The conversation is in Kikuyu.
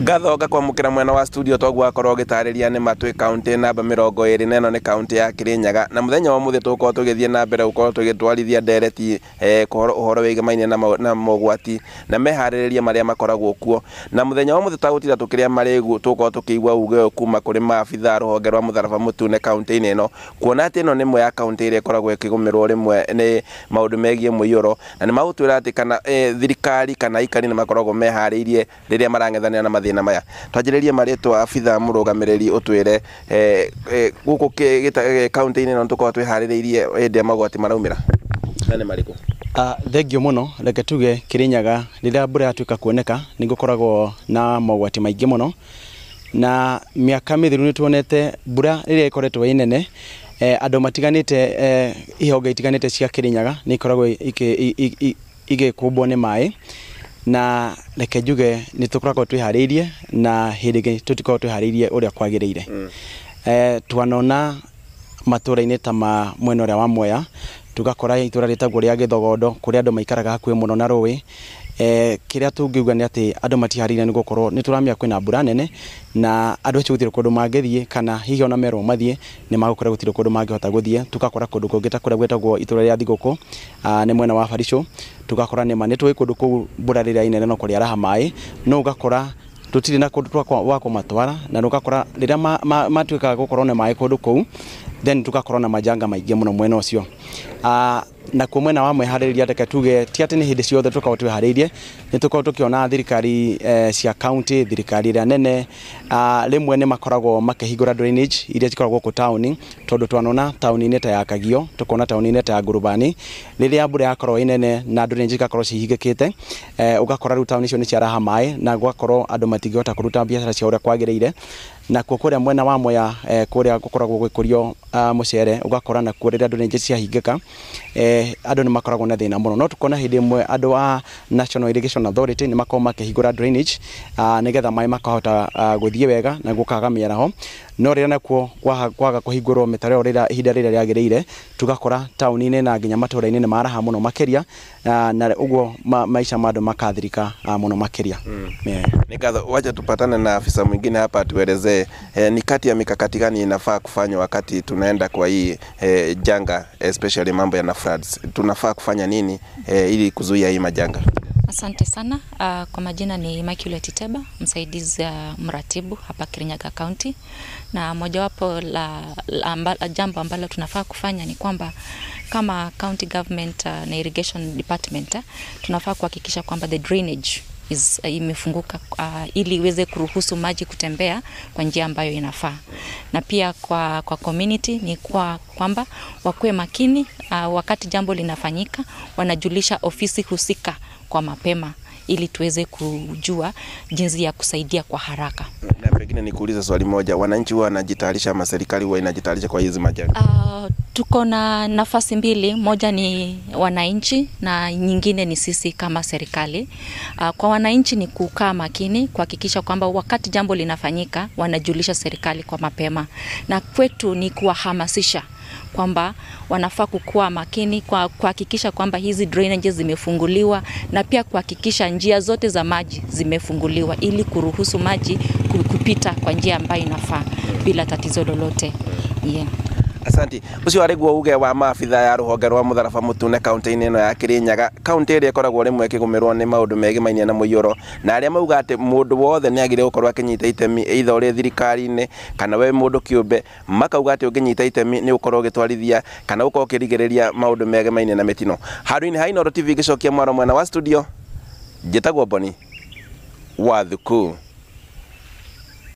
Ngatho ngakwamũkĩra mwena wa studio toguo akorwo ũgĩtarĩria nĩ matwĩ kaunti namba 24 nĩ kaunti ya Kirinyaga. Na mũthenya wa ũmũthĩ tũgũkorwo tũgĩthiĩ na mbere gũkorwo tũgĩtwarithia ndereti ũhoro wĩgamaine na mogwati na meharĩrĩria marĩa makoragwo kuo. Na mũthenya wa ũmũthĩ tũtagũtinda tũkĩrĩa marĩgu, tũgũkorwo tũkĩigua uge ũyũ kuma kũrĩ maabitha rũhonge rwa mũtharaba mũtune kaunti-inĩ ĩno, kuona atĩ ĩno nĩ ĩmwe ya kaunti ĩrĩa ĩkoragwo ĩkĩgũmĩrwo rĩmwe nĩ maũndũ megiĩ mũiyũro, na nĩ magũtwĩra atĩ kana thirikari kana aikari nĩ makoragwo meharĩirie rĩrĩa marang'ethanĩra na mathĩna maya. Twanjĩrĩrie marĩtwa abitha mũrũgamĩrĩri, ũtwĩre gũkũ kaunti-inĩ ĩno tũkoragwo twĩharĩrĩirie hĩndĩ ĩrĩa mogwati maraumĩra na nĩ marĩkũ? Thengio mũno. Reke tuge Kirinyaga rĩrĩa mbura yatuĩka kuoneka nĩ gũkoragwo na mogwati maingĩ mũno, na mĩaka mĩthiru nĩ tuonete mbura rĩrĩa ĩkoretwo ĩ nene, andũ matiganĩte, ihonge itiganĩte cia Kirinyaga nĩ ikoragwo igĩkũmbwo nĩ maĩ. Na reke njuge nĩ tũkoragwo twĩharĩirie, na hĩndĩ ĩngĩ tũtikoragwo twĩharĩirie ũrĩa kwagĩrĩire. Twanona matũra-inĩ ta ma mwena ũrĩa wa Mwea, tũgakora itũra rĩtagwo rĩa Gĩthogondo kũrĩa andũ maikaraga hakuhĩ mũno na rũĩ. Kĩrĩa tũngiuga nĩ atĩ andũ matiharĩirie, nĩ gũkorwo nĩ tũramenya kwĩna mbura nene na andũ acio gũtirĩ kũndũ mangĩthiĩ, kana hihi ona merwo mathiĩ nĩ magũkora gũtirĩ kũndũ mangĩhota gũthiĩ. Tũgakora kũndũ kũngĩ ta kũrĩa gwĩtagwo itũra rĩa Thigũkũ, nĩ mwena wa Baricũ, tũgakora nĩma nĩ tũĩ kũndũ kũu mbura rĩrĩa inene no kũrĩaraha maĩ, no ũgakora tũtirĩ na kũndũ gwa kũmatwara, na ũgakora rĩrĩa matuĩkaga gũkorwo na maĩ kũndũ kũu, then tũgakorwo na majanga maingĩ mũno mwena ũcio. Nakuo mwena wa mwĩharĩrĩria, reke tuge ti atĩ nĩ hĩndĩ ciothe tũkoragwo twĩharĩirie. Nĩ tũkoragwo tũkĩona thirikari cia county, thirikari ĩrĩa nene, rĩmwe nĩ makoragwo makĩhingũra drainage iria cikoragwo gũkũ taũni, tondũ twanona taũni-inĩ ta ya Kagio, tũkona taũni-inĩ ta ya Ngurubani, rĩrĩa mbura yakorwo ĩ nene na drainage igakorwo cihingĩkĩte, ũgakora rĩu taũni icio nĩ ciaraha maĩ na gũgakorwo andũ matingĩhota kũruta biacara ciao ũrĩa kwagĩrĩire. Nakuo kũrĩa mwena wa Mwea, kũrĩa gũkoragwo gũgĩkũrio mũcere, ũgakora nakuo rĩrĩa drainage ciahingĩka, andũ nĩ makoragwo na thĩna mũno. No tũkona hĩndĩ ĩmwe andũ a National Irrigation Authority nĩ makoragwo makĩhingũra drainage, nĩgetha maĩ makahota gũthiĩ wega na gũkaga mĩaraho, no rĩrĩa nakuo kwaga kũhingũrwo mĩtaro ĩyo rĩrĩa ihinda rĩrĩa rĩagĩrĩire, tũgakora taũni-inĩ na nginya matũra-inĩ nĩ maraha mũno makĩria, na ũguo maica ma andũ makathirika mũno makĩria. Yeah. Ni ngatho. Wacha tupatane na afisa mwingine hapa atuelezee ni kati ya mikakati gani inafaa kufanywa wakati tunaenda kwa hii janga, especially mambo ya na floods. Tunafaa kufanya nini ili kuzuia hii majanga? Asante sana. Kwa majina ni Immaculate Iteba, msaidizi mratibu hapa Kirinyaga County. Na mojawapo la jambo ambalo tunafaa kufanya ni kwamba kama county government na irrigation department, tunafaa kuhakikisha kwamba the drainage is imefunguka ili iweze kuruhusu maji kutembea kwa njia ambayo inafaa. Na pia kwa community ni kwa kwamba wakuwe makini wakati jambo linafanyika, wanajulisha ofisi husika kwa mapema ili tuweze kujua jinsi ya kusaidia kwa haraka. Na pengine nikuulize swali moja, wananchi huwa wanajitayarisha ama serikali huwa inajitayarisha kwa hizi majanga? Tuko na nafasi mbili, moja ni wananchi na nyingine ni sisi kama serikali. Kwa wananchi ni kukaa makini, kuhakikisha kwamba wakati jambo linafanyika wanajulisha serikali kwa mapema. Na kwetu ni kuwahamasisha kwamba wanafaa kukua makini kwa kuhakikisha kwamba hizi drainages zimefunguliwa, na pia kuhakikisha njia zote za maji zimefunguliwa ili kuruhusu maji kupita kwa njia ambayo inafaa bila tatizo lolote. Yeah. Asanti. Ucio ariguo uge wa maabitha ya ruhonge rwa mũtharaba mũtune kaunti-inĩ ĩno ya Kirinyaga, kaunti ĩrĩa ĩkoragwo rĩmwe ĩkĩgũmĩrwo nĩ maũndũ megemainie na mũiyũro, na arĩa mauga atĩ mũndũ wothe nĩ agĩrĩire gũkorwo akĩnyita itemi, either ũrĩ thirikari-inĩ kana we mũndũ kĩũmbe, makauga atĩ ũngĩnyita itemi nĩ ũkorwo ũgĩtwarithia kana ũkorwo ũkĩrigĩrĩria maũndũ megemainie na mĩtino. Handũ-inĩ ha Inooro TV ngĩcokia mwaro mwena wa studio, njĩtagwo Boni wa Thuku.